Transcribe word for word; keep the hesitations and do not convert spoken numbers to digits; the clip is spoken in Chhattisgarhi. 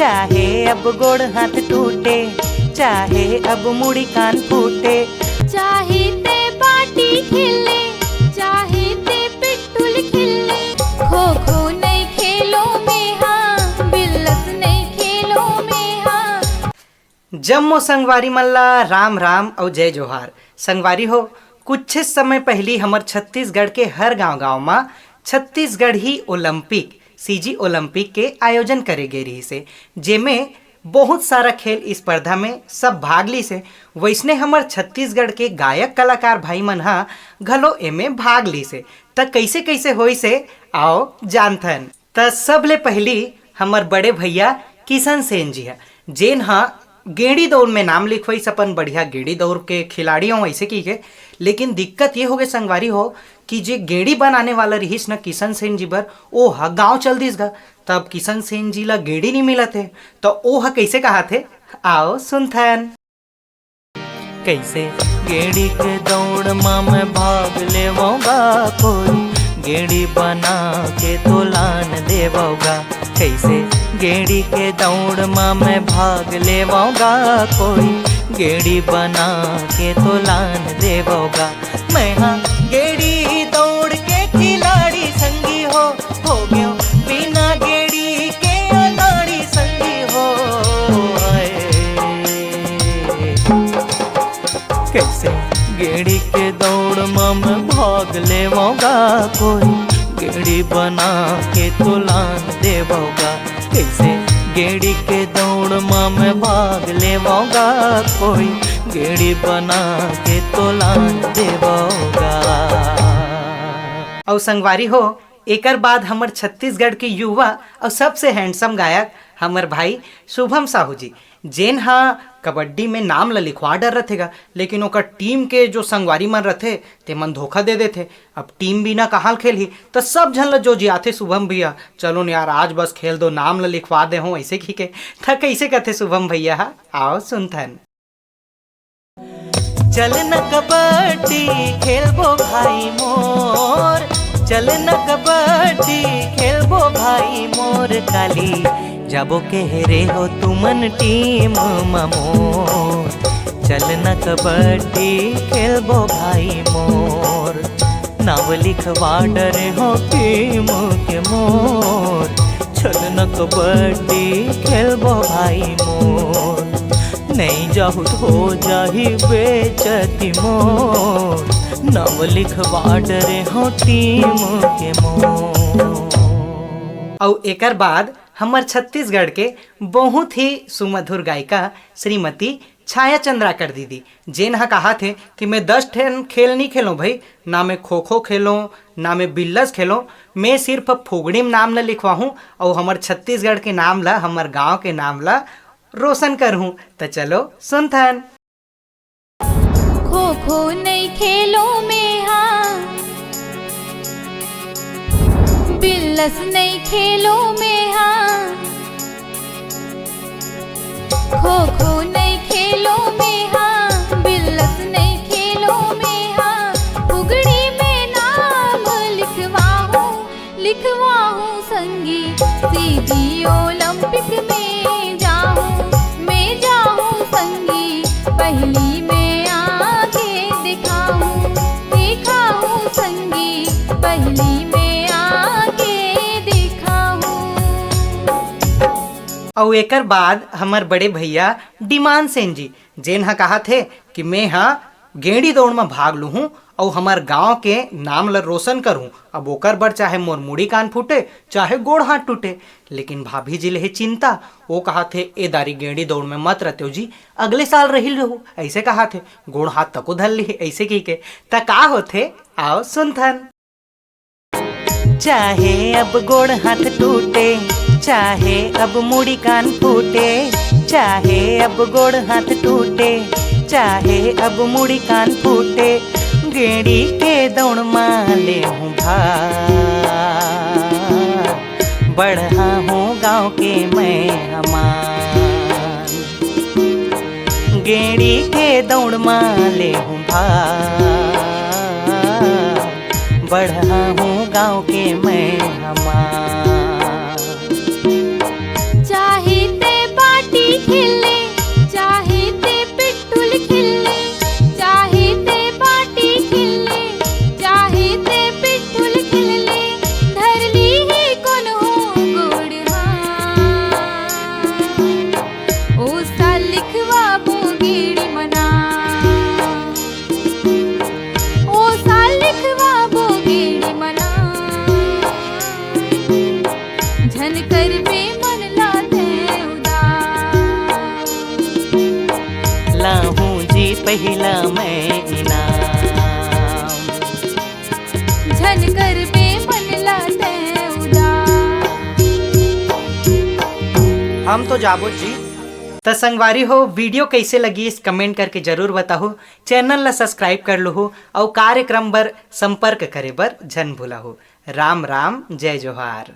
चाहे अब गोड़ हाथ टूटे, चाहे अब मुड़ी कान फूटे, चाहे ते बाटी खेले, चाहे ते पिट्ठुल खेले, खो खो नहीं खेलो में हाँ, बिल्लस नहीं खेलो में हाँ। जम्मो संगवारी मन ला राम राम अउ जय जोहार। संगवारी हो, कुछ समय पहिली हमर छत्तीसगढ़ के हर गांव-गांव म छत्तीसगढ़ी ओलंपिक, सीजी ओलंपिक के आयोजन करे गे रिहिस हे, जेमे बहुत सारा खेल स्पर्धा में सब भाग लीस हे। वइसने हमर छत्तीसगढ़ के गायक कलाकार भाई मन ह घलो एमे भाग लीस हे। त कइसे-कइसे होइस हे, आओ जानथन। त सबले पहिली हमर बड़े भैया किशन सेन जी ह, जेन ह गेंड़ी दौड़ में नाम लिखवाइस अपन, बढ़िया गेंड़ी दौड़ के खिलाड़ी हो ऐसे की के। लेकिन दिक्कत ये हो गए संगवारी हो कि जे गेंड़ी बनाने वाला रिहिस न किशन सेन जी बर, ओ ह गाँव चल दिस गा। तब किशन सेन जी ला गेंड़ी नहीं मिलत हे, त ओ ह कैसे कहा थे, आओ सुनथन। कैसे गेड़ी के दौड़ मा मैं भाग लेवोगा कोई, गेड़ी बना के तो लान देवोगा। कैसे गेड़ी के दौड़ मा मैं भाग लेवोगा कोई, गेड़ी बना के तो लान देवोगा। मैं हाँ गेड़ी दौड़ के खिलाड़ी संगी हो, हो गयो बिना गेड़ी के अनाड़ी संगी हो। आए। कैसे गेड़ी के दौड़ मा मैं भाग लेवोगा कोई, गेड़ी बना के तो लान देवोगा। कैसे गेड़ी के दौड़ मा मैं भाग लेवोगा कोई, गेड़ी बना के तो लान देवोगा। अउ संगवारी हो, एकर बाद हमर छत्तीसगढ़ के युवा अउ सबसे हैंडसम गायक हमर भाई शुभम साहू जी, जेन ह कबड्डी में नाम ल लिखवा डर रथे गा, लेकिन ओकर टीम के जो संगवारी मन रथे, ते मन धोखा दे देथे। अब टीम बिना कहाँ ल खेलही, त सब झन ल जो जियाथे शुभम भैया, "चलो न यार, आज बस खेल दो, नाम ल लिखवा दे हो," ऐसे कहिके। त कैसे कथे शुभम भैया ह, आओ सुनथन। चल न कबड्डी खेलबो भाई मोर, चल न कबड्डी खेलबो भाई मोर, काली जाबो कहे रे हो तुमन टीम म मोर। चल न कबड्डी खेलबो भाई मोर, नाव लिखवा डरे हो टीम के मोर। चल न कबड्डी खेलबो भाई मोर, नहीं जाहू त हो जाही बेइज्जती मोर, नाव लिखवा डरे हो टीम के मोर। अउ एकर बाद हमर छत्तीसगढ़ के बहुत ही सुमधुर गायिका श्रीमती छाया चंद्राकर दीदी, जेन ह कहा थे कि मैं दस ठन खेल नहीं खेलों भाई, ना मैं खो खो खेलों, ना मैं बिल्लस खेलों, मैं सिर्फ फुगड़ी में नाम ल लिखवाहूँ अउ हमर छत्तीसगढ़ के नाम ल, हमर गांव के नाम ल रोशन करहूँ। त चलो सुनथन। खो खो नहीं खेलो में हाँ, बिल्लस नहीं खेलो में हाँ, खो खो नहीं खेलो में हाँ, बिल्लस नहीं खेलो में हाँ, फुगड़ी में नाम लिखवाहूँ, लिखवाहूँ संगी, सीधी ओलंपिक में जाहूँ, मैं जाहूँ संगी, पहली में आके दिखाहूँ, दिखाहूँ संगी, पहली में आके दिखाहूँ। अउ एकर बाद हमर बड़े भैया डिमान सेन जी, जेन ह कहा थे कि मैं ह गेंड़ी दौड़ म भाग लूहूँ अउ हमर गांव के नाम ल रोशन करहूँ। अब ओकर बर चाहे मोर मुड़ी कान फूटे, चाहे गोड़ हाथ टूटे, लेकिन भाभी जी ले हे चिंता। वो कहा थे, "ए दारी गेंड़ी दौड़ में मत रहते हो जी, अगले साल रही रहू," ऐसे कहा थे। गोड़ हाथ तको धर ली ऐसे कही के। त का होथे, आओ सुनथन। चाहे अब गोड़ हाथ टूटे, चाहे अब मुड़ी कान फूटे, चाहे अब गोड़ हाथ टूटे, चाहे अब मुड़ी कान फूटे, गेड़ी के दौड़ मा ले हूँ भाग, बढ़ा हूँ गाँव के मैं हमान। गेड़ी के दौड़ मा ले हूँ भाग, बढ़ा हूँ गाँव के मैं हमान। चाहे ते करबे मन ला तैं उदास। लाहूं जी पहिला मैं इनाम। झन करबे मन ला तैं उदास। हम तो जाबो जी। त संगवारी हो, वीडियो कैसे लगिस, कमेंट करके जरूर बताहू। चैनल ला सब्सक्राइब कर लूहू, अउ कार्यक्रम बर संपर्क करे बर झन भूलाहू। राम राम, जय जोहार।